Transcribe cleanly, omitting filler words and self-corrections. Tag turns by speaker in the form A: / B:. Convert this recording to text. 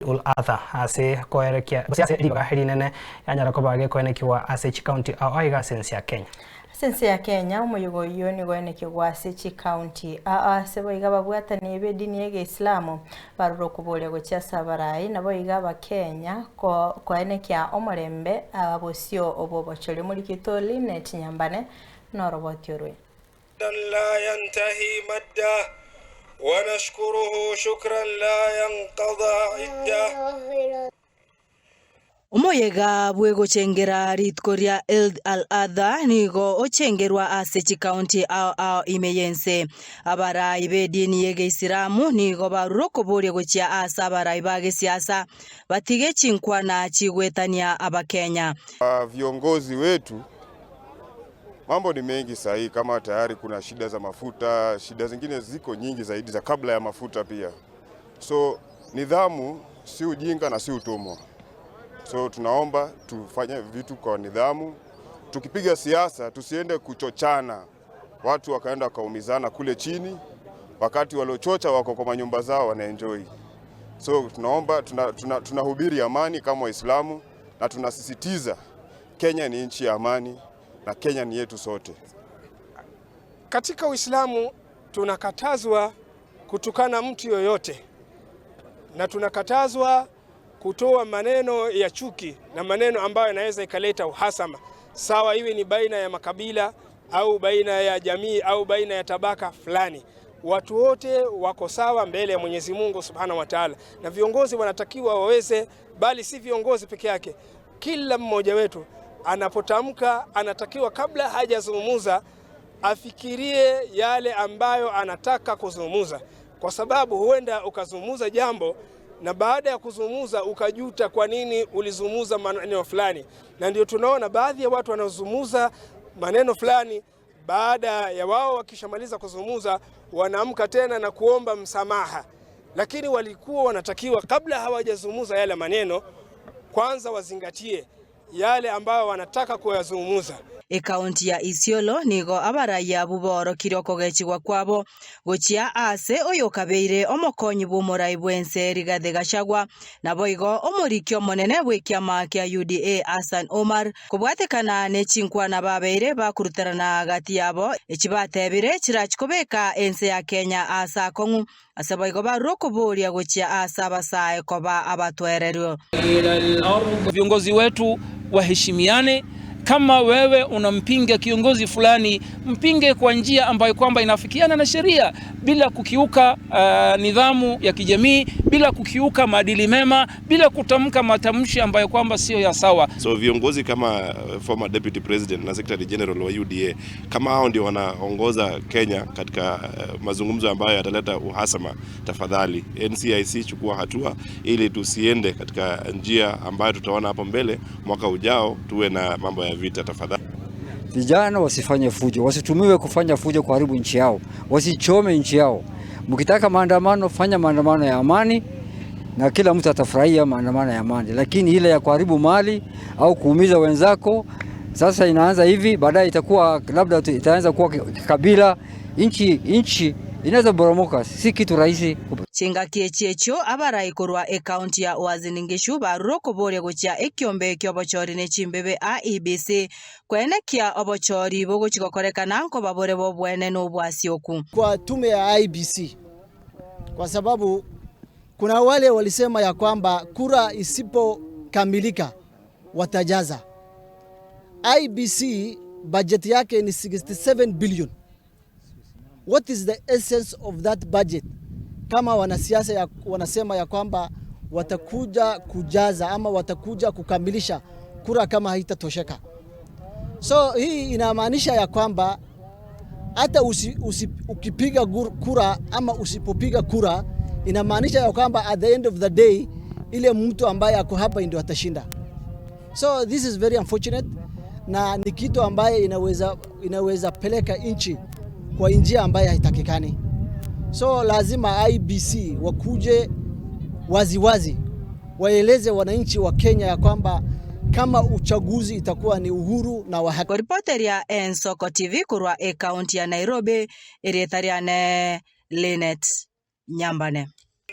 A: Ul Adha ase koerekia gose ase ribaga rinene yanyara koba gekoenekigwa ase chikaunti ao aiga ase ense ya Kenya.
B: Ase ense ya Kenya omoyega oyio nigo oenekigwa ase chikaunti ao ase boigo ababwatani b'edini y'Egeislamu barure okoboria gochia ase abarai naboigo abakenya koenekia omorembe bosio obw'obochori omorikito Linet Nyambane noroboti orwe.
C: لا ينتهي مده ونشكره شكرا لا ينقضى عده.
D: Omoyega bw'egochengera rituko ria Eid al-Adha nigo ochengerwa ase chikaunti ao ao ime y'ense. Abarai b'edini y'Egeisiramu nigo barure okoboria gochia ase abarai ba gesiasa batige chinkwana chigwetania Abakenya.
E: Viongozi wetu Mambo ni mengi sahii, kama tayari kuna shida za mafuta, shida zingine ziko nyingi zaidi za kabla ya mafuta pia. So nidhamu si ujinga na si utumwa. So tunaomba tufanye vitu kwa nidhamu. Tukipiga siasa tusiende kuchochana, watu wakaenda wakaumizana kule chini, wakati waliochocha wako kwa manyumba zao wanaenjoy. So tunaomba tunahubiri tuna, tuna amani kama Waislamu na tunasisitiza Kenya ni nchi ya amani na Kenya ni yetu sote.
C: Katika Uislamu tunakatazwa kutukana mtu yoyote na tunakatazwa kutoa maneno ya chuki na maneno ambayo yanaweza ikaleta uhasama, sawa iwe ni baina ya makabila au baina ya jamii au baina ya tabaka fulani. Watu wote wako sawa mbele ya Mwenyezi Mungu Subhanahu wa Ta'ala, na viongozi wanatakiwa waweze, bali si viongozi peke yake, kila mmoja wetu anapotamka anatakiwa kabla hajazungumza afikirie yale ambayo anataka kuzungumza, kwa sababu huenda ukazungumza jambo na baada ya kuzungumza ukajuta kwa nini ulizungumza maneno fulani. Na ndio tunaona baadhi ya watu wanaozungumza maneno fulani, baada ya wao wakishamaliza kuzungumza wanaamka tena na kuomba msamaha, lakini walikuwa wanatakiwa kabla hawajazungumza yale maneno kwanza wazingatie yale ambayo wanataka kuyazungumza.
D: Ekaunti ya Isiolo nigo abarai abwo borokire okogechigwa kwabo gochia ase oyokabeire omokonyi bw'omorai bw'ense Rigathi Gachagua naboigo omoriki omonene bw'ekiama kia UDA Hassan Omar kobwatekana ne chinkwana babeire bakoruterana gati yabo echi batebire chirachi kobeka ense ya Kenya ase akong'u ase boigo barure okoboria gochia ase abasae koba abatwereru.
F: Viongozi wetu waheshimiane. Kama wewe unampinga kiongozi fulani, mpinge kwa njia ambayo kwamba inafikiana na sheria bila kukiuka nidhamu ya kijamii, bila kukiuka maadili mema, bila kutamka matamshi ambayo kwamba sio ya sawa.
G: So viongozi kama former deputy president na secretary general wa UDA kama hao ndio wanaongoza Kenya katika mazungumzo ambayo yataleta uhasama, tafadhali NCIC chukua hatua ili tusiende katika njia ambayo tutaona hapo mbele mwaka ujao tuwe na mambo ya vita, tafadhali.
H: Vijana wasifanye fujo, wasitumiwe kufanya fujo kuharibu nchi yao, wasichome nchi yao. Mkitaka maandamano, fanya maandamano ya amani na kila mtu atafurahia maandamano ya amani, lakini ile ya kuharibu mali au kuumiza wenzako, sasa inaanza hivi, baadaye itakuwa labda itaanza kuwa kabila, nchi inaweza boromoka, si kitu rahisi.
D: Chingaki echi echio abarai korwa ekaunti ya Uasin Gishu barure okoboria gochia ekiombe kia obochori ne chimbebe IEBC kwenekia obochori bogochi gokorekana nkobabore bobwene na obwasioku.
I: Kwa tume ya IEBC, kwa sababu kuna wale walisema ya kwamba kura isipokamilika watajaza. IEBC budget yake ni 67 billion. What is the essence of that budget? Kama wanasiasa wanasema ya kwamba watakuja kujaza ama watakuja kukamilisha kura kama haitatosheka. So hii inamaanisha ya kwamba hata ukipiga kura ama usipopiga kura, inamaanisha ya kwamba at the end of the day ile mtu ambaye ako hapa ndio atashinda. So this is very unfortunate, na ni kitu ambaye inaweza peleka nchi kwa njia ambaye haitakikani. So lazima IEBC wakuje waziwazi waeleze wananchi wa Kenya ya kwamba kama uchaguzi itakuwa ni uhuru na wa haki.
D: Koripoteria Ensoko TV korwa ekaunti ya Nairobi, erieta riane Linet Nyambane.